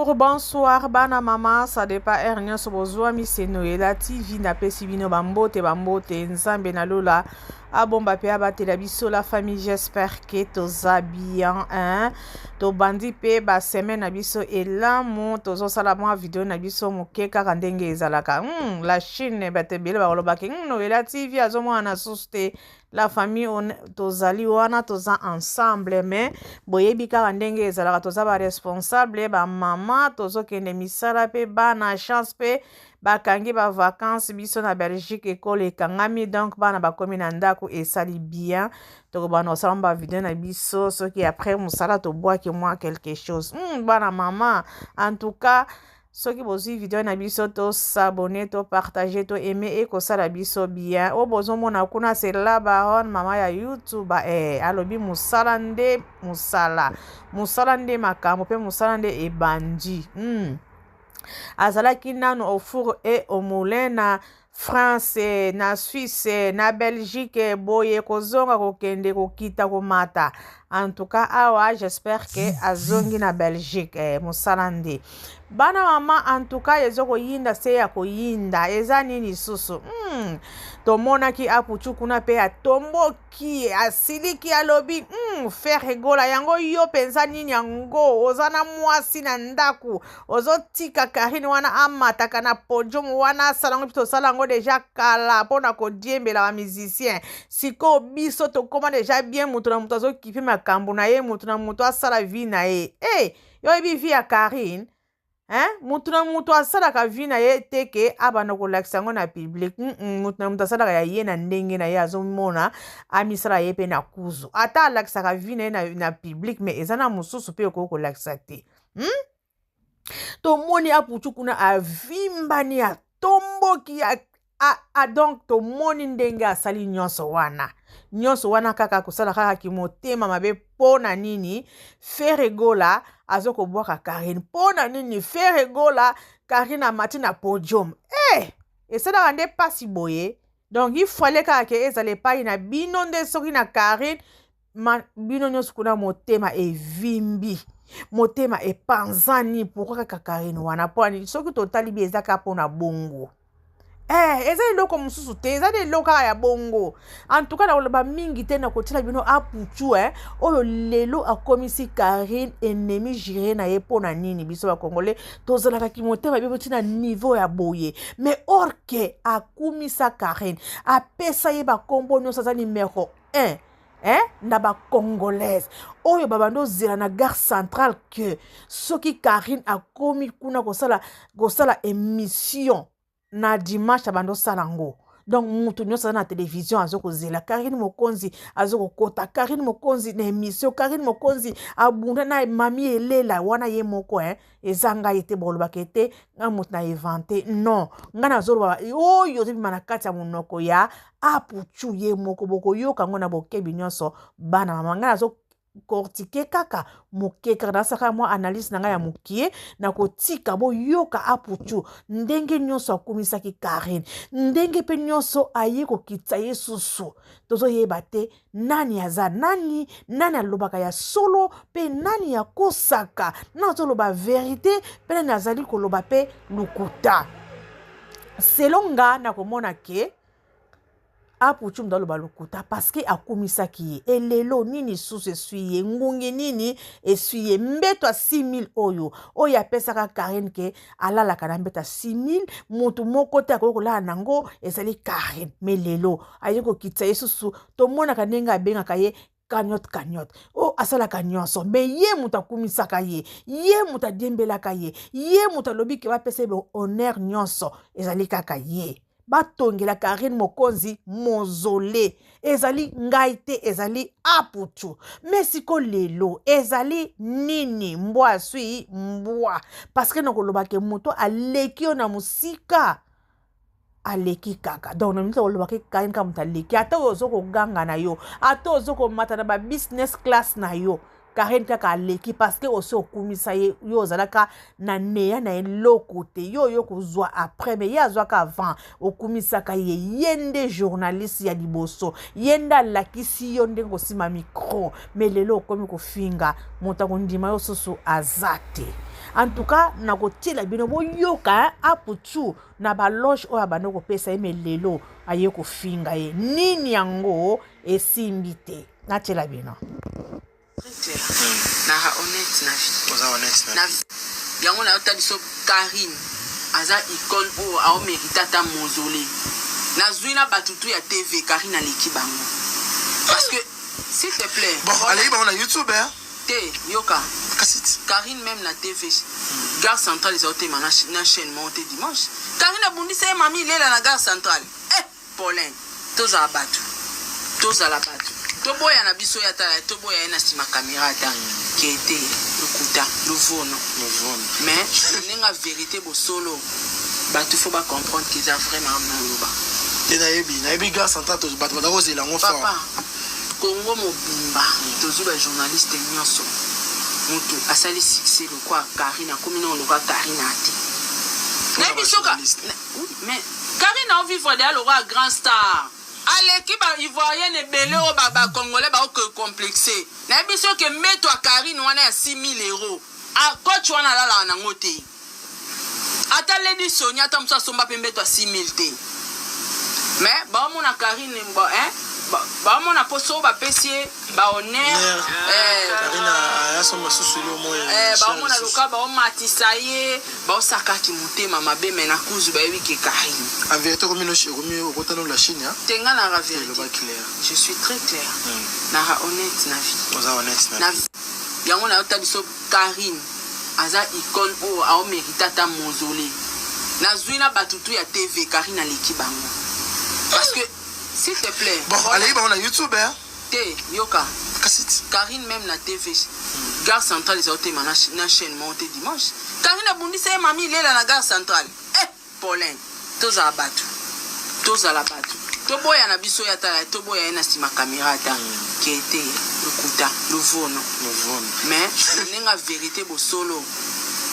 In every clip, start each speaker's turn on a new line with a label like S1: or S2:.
S1: Bonjour, bonsoir bana mama, ça dépend heure nyonso bozwami se Noela TV napesi bino bambote bambote nzambe na lola abomba mpe abatela biso la famille j'espère que toza bien hein? Tobandi mpe basemaine na biso elamu, tozosala mwa video na biso moke kaka ndenge ezalaka. La Chine bato ebele bakolobaki Noela TV azomona na susu te. La famille on, tozali wana toza ensemble mais boyebi kaka ndenge ezalaka, toza ba responsable ba mama, tozokende misala mpe bana chance mpe bakangi ba vacances biso na Belgique ekolo ekangami, donc bana bakomi na ndako esali bien. Tokobanda kosala ba video na biso soki après mosala tobwaki mwa quelque chose. Bana mama, en tout cas soki bozwi video na biso, to s'abonner, to partager, to aimer, ekosala biso bien. Oyo bozomona kuna, c'est la baronne mama ya YouTube. Alobi mosala nde mosala, mosala nde makambo mpe mosala nde ebandi. Azalaki nano au four et au moulin na France, na Suisse, na Belgique, boye kozonga, kokende, kokita, komata. En tout cas awa j'espère que azongi na Belgique. Mosala nde bana mama, en tout cas eza koyinda se ya koyinda. Eza nini lisusu? Tomonaki Apuchu kuna mpe atomboki, asiliki, alobi Ferre Gola yango yo mpenza nini yango oza na mwasi na ndako, ozotika Karine wana amataka na podium wana, asala yango mpe tosala yango déjà kala mpona kodiembela bamusicien. Sikoyo biso tokóma déjà bien, moto na moto azokipe makambo na ye, moto na moto asala vie na ye. Hey, yo oyebi vie ya Karine, hein? Moto na moto asalaka vie na ye te ke abanda kolakisa yango na public. Moto na moto asalaka ya ye na ndenge na ye, azomona amisala ye mpe na kuzu. Ata alakisaka vie na ye na public, mais eza na mosusu mpe okoki kolakisa te, Tomoni Aputu kuna avimbani, atomboki a donc tomoni ndenge asali nyonso wana, nyonso wana kaka kosala kaka kimotema mabe. Mpo na nini Ferre Gola azokobwaka Karine? Mpo na nini Ferre Gola, Karine amati na podium? Esalaka nde mpasi boye. Donc il fallait kaka ke ezala epai na bino nde soki na Karine ma, bino nyonso kuna motema evimbi, motema epanzani. Pourquoi kaka Karine wana? Mpo ani soki totali bi eza kaka mpona bongo. Eza eloko mosusu te, eza nde eloko kaka ya bongo. En tout cas nakoloba mingi te, nakotiela bino Aputu oyo lelo akomisi Karine ennemi juré na ye. Mpo na nini biso bacongolais tozalaka motema bibo ntina niveau ya boye? Mais or ke akumisa Karine, apesa ye bakombo nyonso, aza numero 1, hein, na bacongolaise oyo babandi ozela na gare centrale ke soki Karine akomi kuna kosala émission na dimanche, abandi osala yango. Donc moto nyonso aza na télévision azokozela Karine Mokonzi, azokokota Karine Mokonzi na émission. Karine Mokonzi abunda na mami elela wana ye moko, hein? Eza ngai te bolobaka ete ngai moto na inventer. Non, ngai nazoloba oyo ozobima na kati ya monoko ya Apuchu ye moko. Bokoyoka yango na bokebi nyonso bana mama. Ngai nazo décortiquer kaka moke, kaka nasalaka mwa analyse na ngai ya mokie na kotika boyoka Aputu ndenge nyonso akumisaki Karine, ndenge mpe nyonso aye kokitisa ye susu. Tozoyeba te nani aza nani, nani alobaka ya solo mpe nani akosaka, nani azoloba vérité mpe nani azali koloba mpe lukuta. Selon nga, nakomona ke Aputu moto aloba lokuta parce que akumisaki ye. Elelo nini susu eswi ye? Ngungi nini eswi ye? Mbeto ya 6000 oyo apesaka Karine ke alalaka na mbeto ya 6000, motu moko te akoki kolala nango, ezali Karine. Mais lelo aye kokitisa ye susu. Tomonaka ndenge abengaka ye cagnotte, cagnotte oyo asalaka nyonso, mais ye moto akumisaka ye, ye moto adiembelaka ye, ye moto alobi ke bapesa ye honneur nyonso, ezali kaka ye. Batongela Karine Mokonzi mausolée, ezali ngai te, ezali Aputu. Mais siko lelo ezali nini? Mbwa aswi mbwa, parce que nakoloba ke moto aleki yo na mosika, aleki kaka. Donc na miniti olobaki Karine kaka moto aleki, ata oyo ozo koganga na yo, ata ozo komata na babusiness class na yo, Karine kaka aleki parce que osi okumisa ye. Yo ozalaka na neya na eloko te, yo oyo kozwa après, mais ye azwaka avant. Okumisaka ye, ye nde journaliste ya liboso, ye nde alakisi yo ndenge kosima micro. Mais lelo okomi kofinga, moto akondima yo susu aza te. En tout cas nakotiela bino boyoka Aputu na baloge oyo abandi kopesa ye, me lelo aye kofinga ye nini yango esimbi te. Natiela bino.
S2: Très clair. Nara honnête na vie.
S3: Oza honnête na
S2: Na
S3: vie.
S2: Yango na yota biso Karine aza icône oyo ao mérite ata mausolée. Nazwi na bato tu ya TV, Karine aleki bango. Parce que s'il te plaît.
S3: Bon, aleki bango na YouTube, hein.
S2: Te, yoka.
S3: Kasi ti.
S2: Karine même na TV, gare centrale eza otema na chaîne moko te dimanche. Karine abundisa ye mami lela na gare centrale. Eh, Paulin, tozala bato. Tozala bato. Toboya na biso ya tala, toboya ye na nsima caméra ata. Kete, lokuta, luvono.
S3: Luvono.
S2: Mais na ndenge ya vérité bosolo, bato faut ba comprendre que eza vraiment moloba.
S3: Te, nayebi gare centrale, bato baza kozela yango fort.
S2: Papa, Congo mobimba, tozwi ba journaliste nyonso. Mutu asali succès lokwa Karine, akomi na lokwa Karine ate. Nayebi soka
S3: journaliste.
S2: Oui, mais Karine ao vivre deya lokwa grand star. Aleki ba ivoirienne ebele oyo ba congolais baoke complexe. Nayebi soki mbeto ya Karine wana ya 6000 euros. A coach wana alalaka nango te. Ata Lady Sonia ata mosu asomba mpe mbeto ya 6000 te. Mais baomona Karine bon, hein, baomona mpo so bapesi ye ba honneur.
S3: Karine asomba susu elo moko ya cher
S2: Baomona
S3: lisusu.
S2: Loka baomatisa ye, baosakaki motema mabe, me na kuzu bayebi ke Karine.
S3: En vérité, okomi okota no la Chine, hein.
S2: Te, nga nara vérité.
S3: Eloba clair.
S2: Je suis très clair. Nara honnête na vie.
S3: Oza honnête na
S2: Na
S3: vie.
S2: Yango na yota biso Karine aza icône oyo ao mérite ata mausolée. Nazwi na bato tu ya TV, Karine aleki bango. Parce que s'il te plaît.
S3: Bon, aleki bango na YouTube, hein.
S2: Te, yoka.
S3: Kasi ti.
S2: Karine même na TV, gare centrale eza otema na chaîne moko te dimanche. Karine abundisa ye mami lela na gare centrale. Eh, Paulin, tozala bato. Tozala bato. Toboya na biso ya tala, toboya ye na nsima caméra ata. Kete, lokuta, luvono.
S3: Luvono.
S2: Mais na ndenge ya vérité bosolo,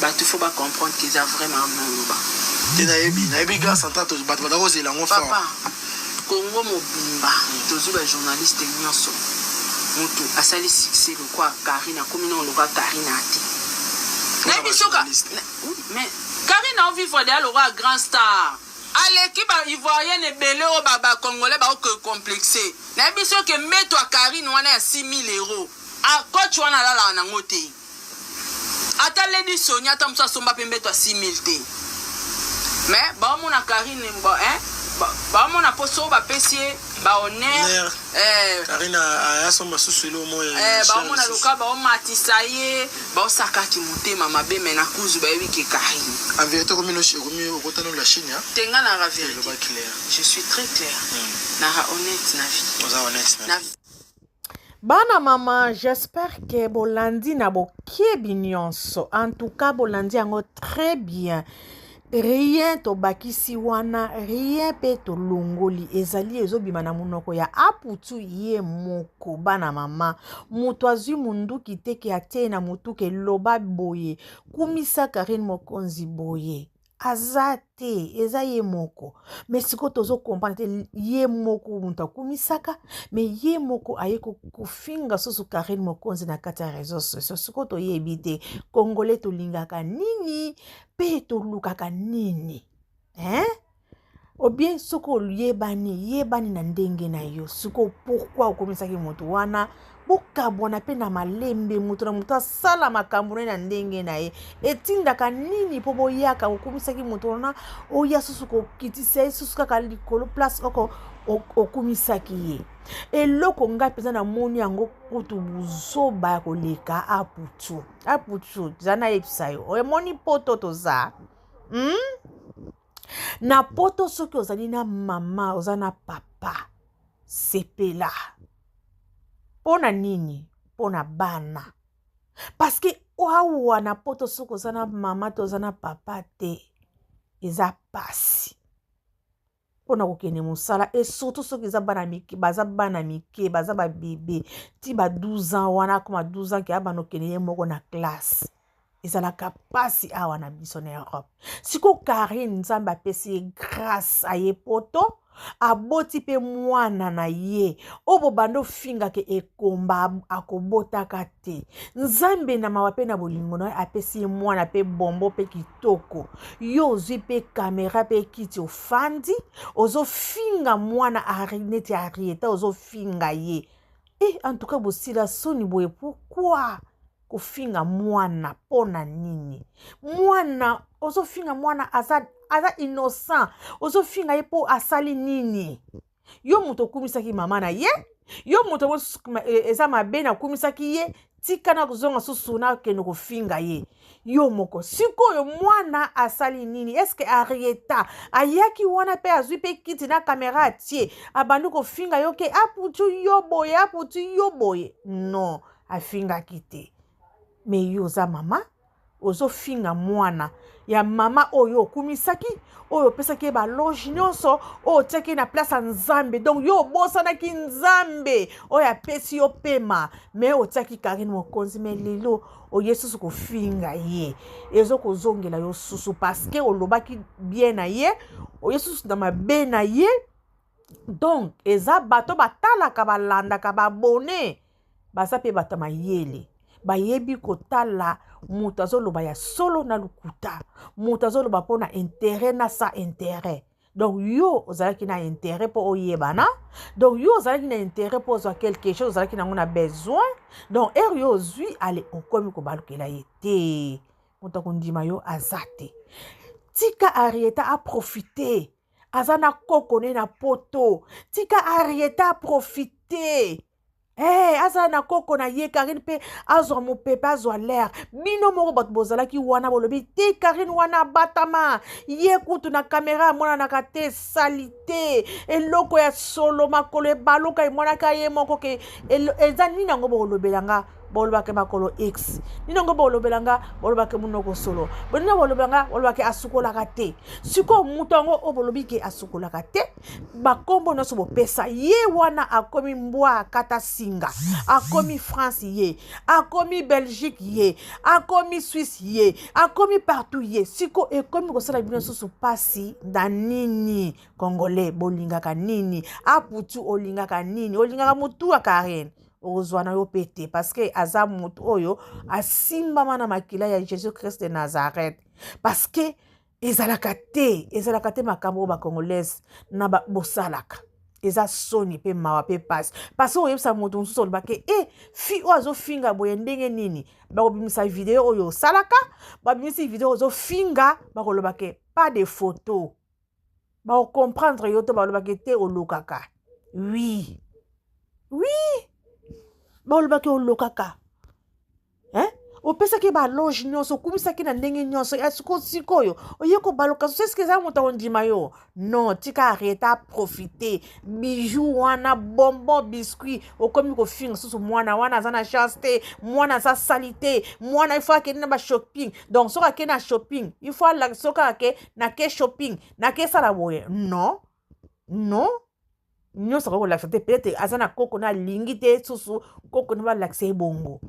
S2: bato faut ba comprendre que eza vraiment moloba.
S3: Te, nayebi gare centrale, bato baza kozela yango fort.
S2: Papa, Congo mobimba, tozwi ba journaliste nyonso. Mutu asali succès lokwa Karine, akomi na lokwa Karine ate. Nayebi soka
S3: journaliste.
S2: Oui, mais Karine ao vivre deya lokwa grand star. Aleki ba ivoirienne ebele oyo ba congolais baoke complexe. Nayebi soki mbeto ya Karine wana ya 6000 euros. A coach wana alalaka nango te. Ata Lady Sonia ata mosu asomba mpe mbeto ya 6000 te. Mais baomona Karine bon, hein, baomona mpo so bapesi ye ba honneur.
S3: Honneur. Karine asomba susu elo moko ya cher
S2: baomona
S3: lisusu.
S2: Loka baomatisa ye, baosakaki motema mabe, me na kuzu bayebi ke Karine.
S3: En vérité, okomi okota no la Chine, hein.
S2: Te, nga nara vérité.
S3: Eloba clair.
S2: Je suis très clair. Nara honnête na vie.
S3: Oza honnête na
S2: Na
S3: vie.
S1: Bana mama, j'espère que bolandi na bokebi nyonso. En tout cas bolandi yango très bien. Rien tobakisi wana, rien mpe tolongoli. Ezali ezobima na monoko ya Aputu ye moko. Bana mama, moto azwi munduki te ke atie na motu ke loba boye, kumisa Karine Mokonzi boye. Aza te, eza ye moko. Me sikoyo tozokomprendre te, ye moko moto akumisaka, me ye moko aye kofinga susu Karine Mokonzi na kati ya réseau sociaux. Sikoyo toyebi te, Congolais tolingaka nini mpe tolukaka nini, hein? Obien soki oyebani, yebani na ndenge na yo. Sikoyo pourquoi okomisaki moto wana? Bokabwana mpe na malembe, moto na moto asala makambo na ye na ndenge na ye. Etindaka nini mpo boyaka okomisaki moto wana, oya susu kokitisa ye susu kaka likolo place oko okumisaki ye? Eloko ngai mpenza namoni yango kutu buzoba ya koleka. Aputu, Aputu, za nayebisa yo, omoni poto toza, Na poto soki ozali na mama, oza na papa, sepela. Mpo na nini? Mpo na bana. Parce que awa na poto soki oza na mama te, oza na papa te, eza pasi mpona kokende mosala. Et surtout soki eza bana mike, baza bana mike, baza babebe ti ba 12 ans wana, akoma 12 ans ke abana okende ye moko na classe, ezalaka mpasi awa na biso na Europe. Sikoyo Karine, Nzambe apesi ye grâce, aye poto. Aboti mpe mwana na ye oyo bobanda ofingaka ekomba akobotaka te. Nzambe na mawa mpe na bolingo na ye apesi ye mwana mpe bombo mpe kitoko. Yo ozwi mpe kamera mpe kiti ofandi ozofinga mwana ari, neti Arieta ozofinga ye. E, en tout cas bosila soni boye pourquoi? Kofinga mwana mpo na nini? Mwana ozofinga mwana aza, aza innocent, ozofinga ye mpo asali nini? Yo moto okumisaki mama na ye, yo moto eza mabe nakumisaki ye, tika na kozonga susu nakende kofinga ye yo moko. Sikoyo mwana asali nini? Eske Arieta ayaki wana mpe azwi mpe kiti na kamera atie abandi kofinga yo ke aputu yo boye, aputu yo boye? Non, afingaki te. Me yo oza mama, ozofinga mwana ya mama oyo okumisaki, oyo opesaki ye baloge nyonso, oyo otiaki ye na place ya Nzambe. Donc yo obosanaki Nzambe oyo apesi yo pema, me otiaki Karine Mokonzi. Me lelo oye susu kofinga ye, ezokozongela yo susu parce que olobaki bien na ye, oye susu na mabe na ye. Donc eza bato batalaka, balandaka, babone baza mpe bato ya mayele, bayebi kotala moto azoloba ya solo na lokuta, moto azoloba mpona intérêt na sa intérêt. Donc yo ozalaki na intérêt mpo oyebana, donc yo ozalaki na intérêt mpo ozwa quelque chose, ozalaki nango na besoin. Donc ere yo ozwi, ale okomi kobalukela ye te, moto akondima yo aza te. Tika Arieta aprofite, aza na koko ne na poto. Tika Arieta aprofite. Hey, azala na koko na ye Karine mpe azwa mopepe, azwa l'air. Bino moko bato bozalaki wana bolobi te Karine wana abatama ye kutu na kamera amonanaka te, salite eloko ya solo, makolo ebaluka emonaka ye moko ke eza nini yango. Bokolobela nga bolobaka makolo x nini yango, bolobela nga bolobaka monoko solo, bonini bolobela nga bolobaka asukolaka te. Sikoyo moto yango oyo bolobi ke asukolaka te, bakombo nyonso bopesa ye wana, akomi mbwa akata singa, akomi France ye, akomi Belgique ye, akomi Suisse ye, akomi partout ye. Siko ekomi kosala bino susu pasi na nini? Congolais bolingaka nini? Aputu olingaka nini? Olingaka motu ya Karine okozwa na yo mpe te, parce que aza motu oyo asimbama na makila ya Jésus Christ de Nazareth. Parce que ezalaka te, ezalaka te makambo oyo bacongolaise na bosalaka. Eza soni mpe mawa mpe pasi, parce oyebisa moto mosusu olobake e fi oyo azofinga boye ndenge nini? Bakobimisa video oyo osalaka, babimisi video ozofinga, bakolobake pas de photo, bakocomprendre yo to balobaki te olokaka. Oui, oui, balobaki olokaka, hein? Opesaki baloge nyonso, okumisaki na ndenge nyonso ya siko. Sikoyo oye kobaluka so, eske eza moto akondima yo? Non, tika Arieta profite bijou wana, bonbon, biscuit. Okomi kofinga susu mwana wana aza na chance te, mwana aza sali te, mwana il faut akende na bashopping. Donc soki akende na shopping, il faut alakisa soki ake nake shopping, nakesala boye. Non, non, nyonso akoki kolakisa te. Peut-être aza na koko na alingi te susu koko na balakisa ye bongo.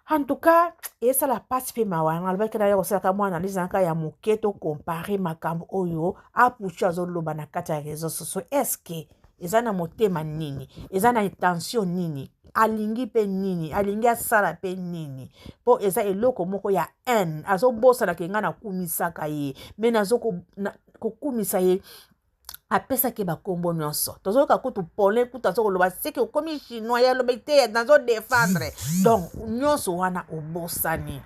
S1: En tout cas esala mpasi mpe mawa. Yango alobaki na ye kosalaka mwa analyse naka ya moke, tocompare makambo oyo Apuchu azoloba na kati ya réseau sociaux. Est-ce eza na motema nini? Eza na intention nini? Alingi mpe nini? Alingi asala mpe nini? Mpo eza eloko moko ya haine. Azobosanaka ngai nakumisaka ye, me nazo kokumisa ye, apesaki bakombo nyonso. Tozoyoka kutu Paulin kutu azokoloba seke okomi chinois, ye alobi te nazodefendre. Donc nyonso wana obosani.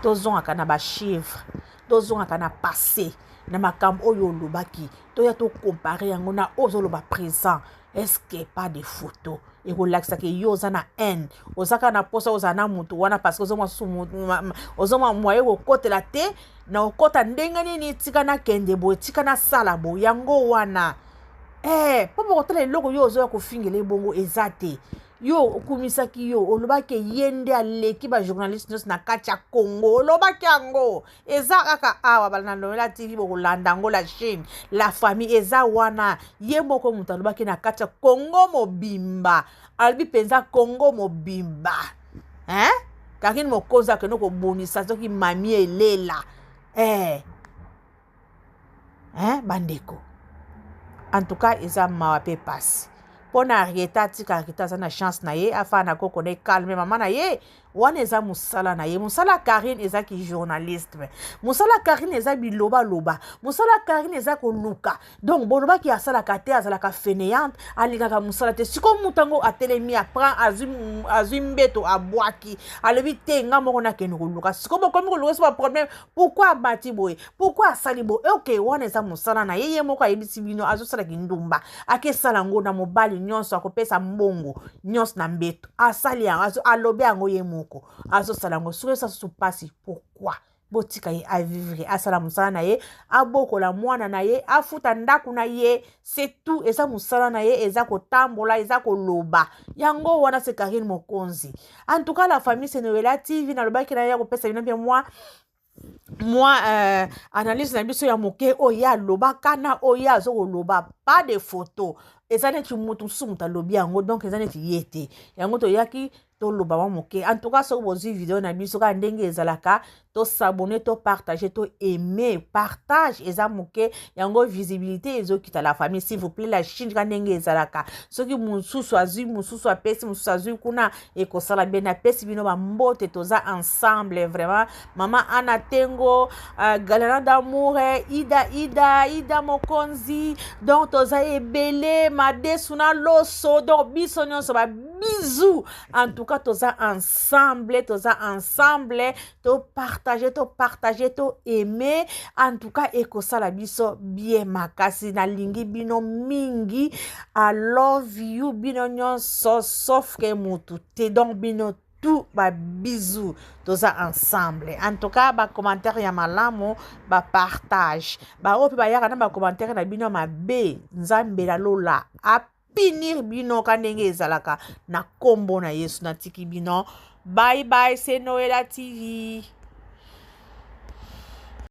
S1: Tozongaka na bachiffre, tozongaka na passé, na makambo oyo olobaki, toya tocompare yango na oyo ozoloba présent. Est-ce pas de photo ekolakisaka yo oza na haine, oza kaka na mposa ozala na motu wana, parce que ozomwa susu ozomwa mwaye kokotela te na okota ndenge nini? Tika nakende boye, tika nasala boye, yango wana mpo bokotala eloko yo ozoya kofingela ebongo eza te. Yo okumisaki, yo olobaki ye nde aleki bajournaliste nyonso na kati ya Congo. Olobaki yango, eza kaka awa balanda Noela TV, bokolanda yango, la chaîne la famille eza wana. Ye moko moto alobaki na kati ya Congo mobimba, alobi mpenza Congo mobimba, hein? Karine Mokonzi akende kobundisa soki mami elela, eh. Hein, bandeko. En tout cas eza mawa pe pasi mpo na Arieta. Atika Arieta, aza na chance na ye, afana na koko na ye calme, mama na ye wana eza mosala na ye. Mosala Karine eza ki journaliste, mosala Karine eza bilobaloba, mosala Karine eza koluka. Donc bolobaki asalaka te, azalaka fainéante, alingaka mosala te. Sikoyo moto yango atelemi, aprend, azwi mbeto, abwaki, alobi te, nga moko nakende koluka. Sikoyo bokomi koluka so baproblème: pourquoi abati boye, pourquoi asali boye? Ok, wana eza mosala na ye. Ye moko ayebisi bino azosalaki ndumba, akesala yango na mobali nyonso, akopesa mbongo nyonso na mbeto. Asali yango, alobi yango ye moko, azosala yango. Soki esa susu mpasi, pourquoi? Botika ye avivre, asala mosala na ye, abokola mwana na ye, afuta ndako na ye, c'est tout. Eza mosala na ye, eza kotambola, eza koloba. Yango wana se Karine Mokonzi. En tout cas, la famille, c'est Noela TV. Nalobaki na ye ya kopesa bino mpe mwa analyse na biso ya moke. Oyo ye alobaka na oyo ye aza koloba, pas de photo, eza neti moto mosusu moto alobi yango, donc eza neti ye te. Yango toyaki toloba mwa moke. En tout cas, soki bozwi video na biso kaka ndenge ezalaka, tos'abonner, topartager, toaimer. Partage eza moke, yango visibilité ezokita. La famille, s'il vous plaît, la chaîne kaka ndenge ezalaka, soki mosusu azwi, mosusu apesi, mosusu azwi kuna, ekosala bien. Napesi bino bambote, toza ensemble vraiment. Mama Ana Tengo, Galana d'amour, Ida, Ida, Ida Mokonzi, donc toza ebele, madesu na loso, donc biso nyonso babisous. En tout cas, toza ensemble, toza ensemble. Topartager, topartager, toaimer. En tout cas, ekosala biso bien makasi. Nalingi bino mingi, I love you bino nyonso, sauf ke mutu te. Donc bino tout babisous, toza ensemble. En tout cas, bacommentaire ya malamu, bapartage. Baoyo mpe bayaka na bacommentaire na bino ya mabe, Nzambe na lola apunir bino ka ndenge ezalaka na nkombo na Yesu. Natiki bino, bye bye. C'est Noela TV.